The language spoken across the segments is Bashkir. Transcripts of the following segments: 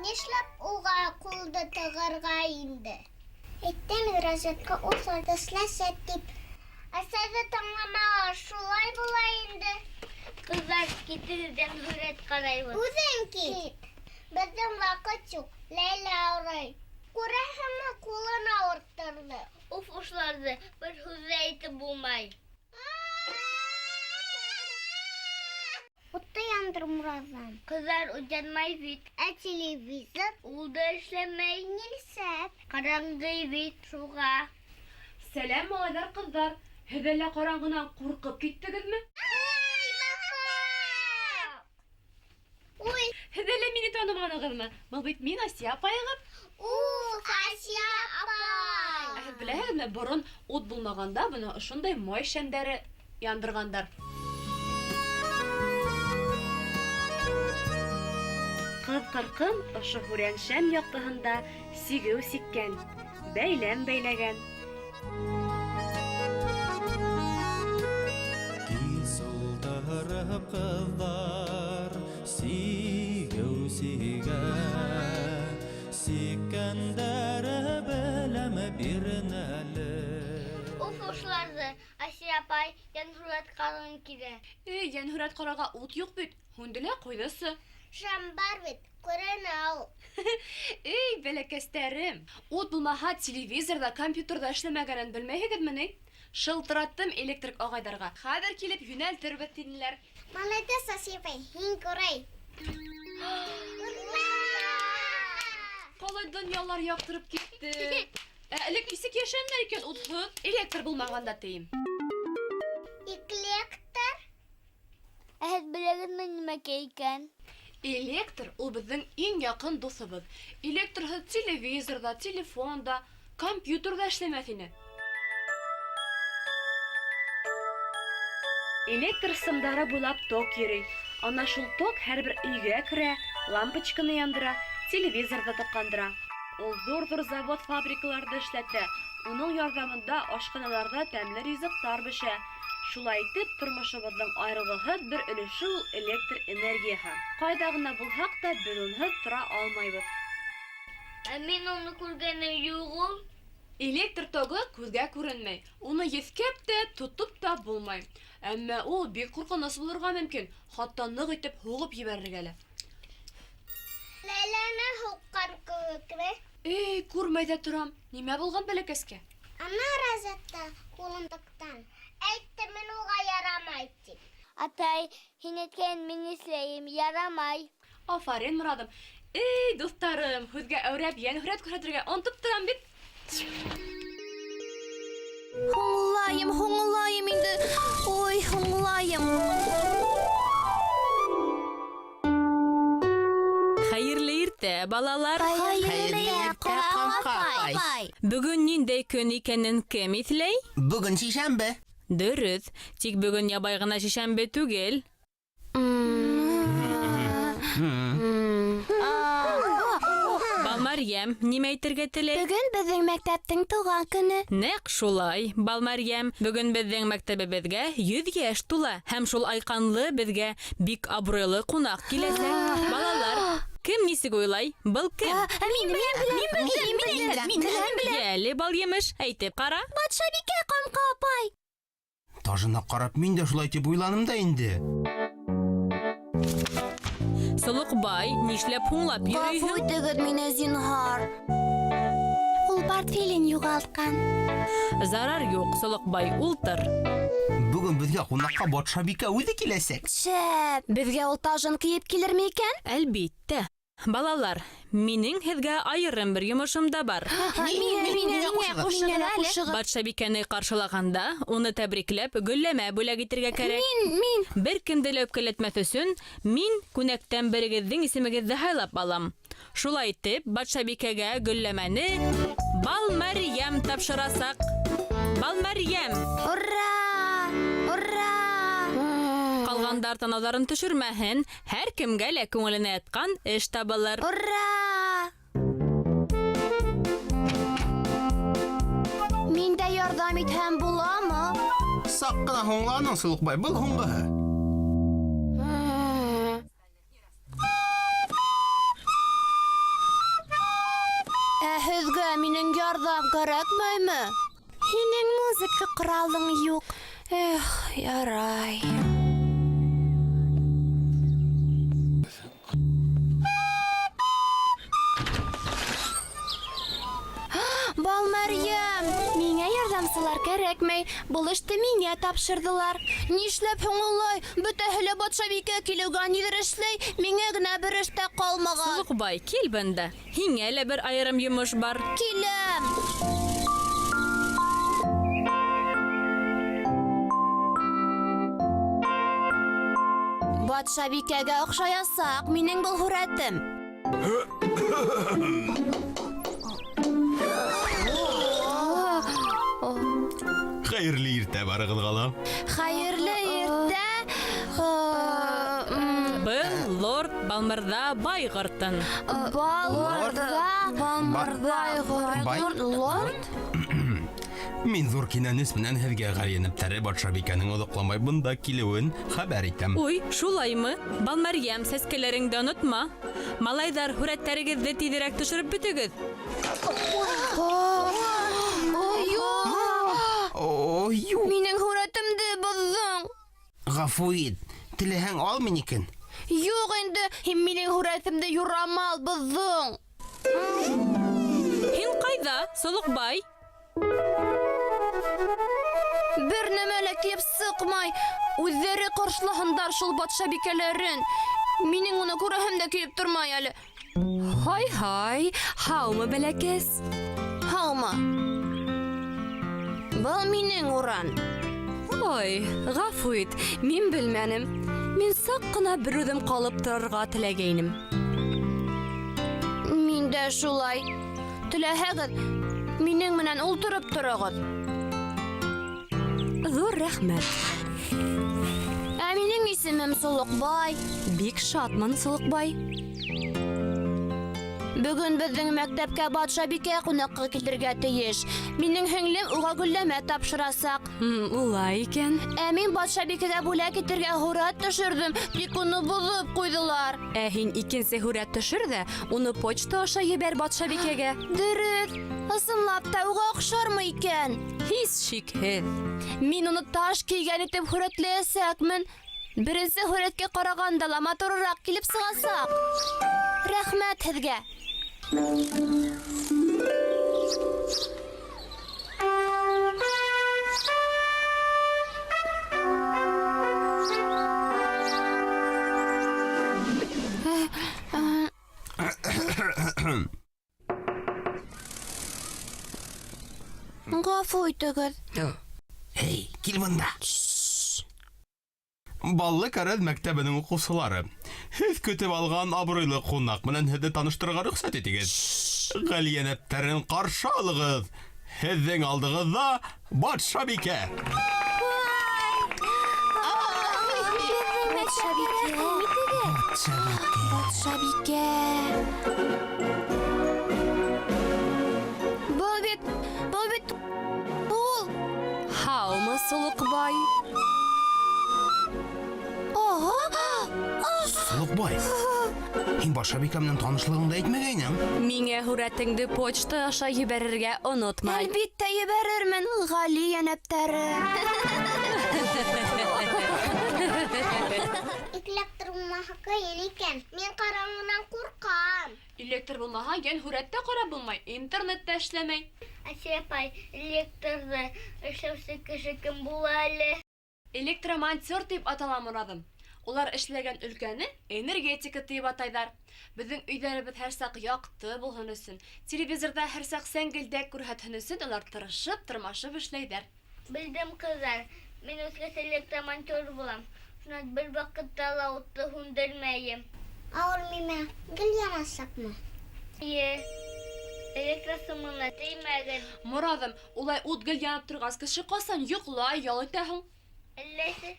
Нишләп уға ҡулды тығырға инде? Әйттем мин розетка ул эшләсәк дип. Әсәйҙе тыңламағас, шулай була инде. Ҡыҙҙар, китегеҙ, йәнһүрәт ҡарайбыҙ. Үҙең кит. Беҙҙең ваҡыт юҡ, Ләйлә ауырый. Күрәһеңме, ҡулын ауырттырҙы. Уф, ошоларҙы, бер һүҙ ҙә әйтеп булмай. Утты яндыр, Мураҙым. Ҡыҙҙар, ут янмай бит. Ә телевизор? Ул да эшләмәй. Нишләп? Ҡараңғы бит, шуға. Сәләм, малайҙар, ҡыҙҙар! Һеҙ әллә ҡараңғынан ҡурҡып киттегеҙме? Ой, баҡаҡ! Ой! Һеҙ әллә мине таныманығыҙмы? Был бит мин, Асия апайығыҙ. Ух, Асия апай! Ә һеҙ беләһегеҙме, борон ут булмағанда бына ошондай май шәмдәре яндырғандар. Ҡыҙ-ҡырҡын ошо һүрән шәм яҡтыһында сигеү сиккән, бәйләм бәйләгән. Кис ултырып ҡыҙҙар сигеү сигә, Сиккәндәре беләм бирнәле. Уф, ошоларҙы, Асия апай, йәнһүрәт ҡарағың килә. Эй, йәнһүрәт ҡарарға ут юҡ бит, һүнде лә ҡуйҙысы. Шәм бар бит, күренә ул. Эй, бәләкәстәрем, ут булмаһа, телевизор ҙа, компьютер ҙа эшләмәгәнен белмәйһегеҙме ни? Шылтыраттым электрик ағайҙарға, хәҙер килеп йүнәлтербеҙ, тинеләр. Молодец, Асия апай, һин күрәй. Ура! Ҡалай донъялар яҡтырып китте. Ә элек нисек йәшәнеләр икән утһыҙ, электр булмағанда тием. Эклектр? Ә һеҙ беләгеҙме нимәкәй икән? Электр ул беҙҙең иң яҡын дуҫыбыҙ. Электрһыҙ телевизор ҙа, телефон да, компьютер ҙа эшләмәҫ ине. Электр сымдары буйлап ток йөрөй. Ана шул ток һәрбер өйгә керә, лампочканы яндыра, телевизорҙы тоҡандыра. Ул ҙур-ҙур завод-фабрикаларҙы эшләтә, уның ярҙамында ашханаларҙа тәмле ризыҡтар бешә. Шулай итеп, тормошобоҙҙоң айырылғыһыҙ бер өлөшө ул электр энергияһы. Ҡайҙа ғына булһаҡ та, беҙ унһыҙ тора алмайбыҙ. Ә мин уны күргәнем юҡ ул. Электр тогы күҙгә күренмәй. Уны еҫкәп тә, тотоп та булмай. Әммә ул бик ҡурҡыныс булырға мөмкин, хатта ныҡ итеп һуғып ебәрергә лә. Ләйләне һуҡҡан кеүекме? Эй, күрмәй ҙә торам. Нимә булған бәләкәскә? Ана розетта ҡулын тыҡтан. Әйттем мин уға ярамай тип. Атай, һин әйткән мин эшләйем, ярамай. Афарин, Морадым. Эй, дуҫтарым, һүҙгә әүрәп йәнһүрәт күрһәтергә онотоп торам бит. Һуңлайым, һуңлайым инде. Ой, һуңлайым. Хәйерле иртә, балалар. Хәйерле иртә, Ҡамҡа апай. Бөгөн ниндәй көн икәнен кем иҫләй? Бөгөн сишәмбе. Дөрөҫ. Тик бөгөн ябай ғына шишәмбе түгел. Балмәрйәм, нимә әйтергә теләй? Бөгөн беҙҙең мәктәптең тыуған көнө. Нәҡ шулай, Балмәрйәм. Бөгөн беҙҙең мәктәбебеҙгә 100 йәш тула. Һәм шул айҡанлы беҙгә бик абруйлы ҡунаҡ киләсәк. Балалар, кем нисек уйлай? Был кем? Мин беләм, мин беләм, мин беләм, мин беләм. Йәле, Балйемеш, әйтеп ҡара. Батшабикә Ҡамҡа апай. Тажына ҡарап мин дә шулай тип уйланым да инде. Солоҡбай, нишләп һуңлап Ғәфү йөрөйһөң? итегеҙ мине, зинһар. Ул портфелен юғалтҡан. Зарар юҡ, Солоҡбай, ултыр. Бөгөн беҙгә ҡунаҡҡа батшабикә үҙе киләсәк. Шәп! Беҙгә ул тажын кейеп килерме икән? Әлбиттә. Балалар, минең һеҙгә айырым бер йомошом да бар. Миңә, миңә, миңә ҡушығыҙ. Миңә ҡушығыҙ. Батшабикәне ҡаршылағанда, уны тәбрикләп, гөлләмә бүләк итергә кәрәк. Мин, мин. Бер кемде лә үпкәләтмәҫ өсөн, мин күнәктән берегеҙҙең исемегеҙҙе һайлап алам. Шулай итеп, батшабикәгә гөлләмәне Балмәрйәм тапшырасаҡ. Балмәрйәм! Ура! Ура! Ҡалғандар танауҙарын төшөрмәһен, һәр кемгә лә күңеленә ятҡан эш табылыр. Ура! Мин дә ярҙам итһәм буламы? Саҡ ҡына һуңланың, Солоҡбай, был һуңғыһы. Ә һеҙгә минең ярҙам кәрәкмәйме? Һинең музыка ҡоралың юҡ. Эх, ярай. Балмәрйәм, миңә ярҙамсылар кәрәкмәй. Был эште миңә тапшырҙылар. Нишләп һуң улай? Бөтәһе лә батшабикә килеүгә ниҙер эшләй, миңә генә бер эш тә ҡалмаған. Солоҡбай, кил бында. Һиңә лә бер айырым йомош бар. Киләм. Батшабикәгә оҡшаясаҡ минең был һүрәтем. Хәйерле иртә барығыҙға ла. Хәйерле иртә. Был лорд Балмырҙа Байғыртын. Балмырҙа, Балмырҙа, Бай- Лорд. Мин ҙур кинәнес менән һеҙгә ғали йәнәптәре батшабикәнең оҙаҡламай бында килеүен хәбәр итәм. Уй, шулаймы? Балмәрйәм, сәскәләреңде онотма. Малайҙар, һүрәттәрегеҙҙе тиҙерәк төшөрөп бөтөгөҙ. Ой, юҡ. Ой, юҡ. Минең һүрәтемде боҙҙоң. Ғәфү ит, теләһәң ал минекен. Юҡ инде, һин минең һүрәтемде юрамал боҙҙоң. Һин ҡайҙа, Солоҡбай? Бер нәмә лә килеп сыҡмай. Үҙҙәре ҡаршылаһындар шул батшабикәләрен. Минең уны күрәһем дә килеп тормай әле. Һай-һай, һаумы, бәләкәс? Һаумы? Был минең урын. Ой, ғәфү ит, мин белмәнем. Мин саҡ ҡына бер үҙем ҡалып торорға теләгәйнем. Мин дә шулай. Теләһәгеҙ, минең менән ултырып тороғоҙ. Ҙур рәхмәт. Ә минең исемем Солоҡбай. Бик шатмын, Солоҡбай. Бөгөн беҙҙең мәктәпкә батшабикә ҡунаҡҡа килергә тейеш. Минең һеңлем уға гөлләмә тапшырасаҡ. Улай икән. Ә мин батшабикәгә бүләк итергә һүрәт төшөрҙөм, тик уны боҙоп ҡуйҙылар. Ә һин икенсе һүрәт төшөр ҙә, уны почта аша ебәр батшабикәгә. Дөрөҫ, ысынлап та уға оҡшармы икән? Һис шикһеҙ. Мин уны таш кейгән итеп һүрәтләйәсәкмен. Беренсе һүрәткә ҡарағанда ла матурыраҡ килеп сығасаҡ. Рәхмәт һеҙгә. Ғәфү итегеҙ. Эй, кил бында. Баллы Кәрәҙ мәктәбенең уҡыусылары. Һеҙ көтөп алған абруйлы ҡунаҡ менән һеҙҙе таныштырырға рөхсәт итегеҙ. Ғали йәнәптәрен ҡаршы алығыҙ. Һеҙҙең алдығыҙҙа батшабикә. Беҙҙең батшабикә. Батшабикә. Был бит, был бит ул. Һаумы, Солоҡбай? Ага. Солоҡбай, һин батшабикә менән танышлығыңды әйтмәгәйнең. Миңә һүрәтеңде почта аша ебәрергә онотма. Әлбиттә ебәрермен, Ғали йәнәптәре. Электр булмаһа ҡыйын икән. Мин ҡараңғынан ҡурҡам. Электр булмаһа, йән һүрәт тә ҡарап булмай, интернет та эшләмәй. Әсәй апай, электрҙы эшләүсе кеше кем була әле? Электромонтер тип атала, Морадым. Улар эшләгән өлкәне энергетика тип атайҙар. Беҙҙең өйҙәребеҙ һәр саҡ яҡты булһын өсөн, телевизорҙа һәр саҡ сәңгелдәк күрһәтһен өсөн улар тырышып, тырмашып эшләйҙәр. Белдем, ҡыҙҙар. Мин үҫкәс электромонтер булам. Шунан бер ваҡытта ла утты һүндермәйем. Ауыр миңә гел янасаҡмы? Эйе. Электр сымына теймәгеҙ. Морадым, улай ут гел янып торғас, кеше ҡасан йоҡлай, ял итә һуң? Әлләсе.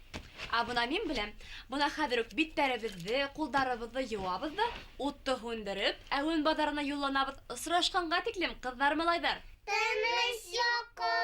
Ә бына мин беләм. Бына хәҙер үк биттәребеҙҙе, ҡулдарыбыҙҙы йыуабыҙ ҙа, утты һүндереп, әүен баҙарына юлланабыҙ. Осрашҡанға тиклем, ҡыҙҙар, малайҙар. Тыныс йоҡо.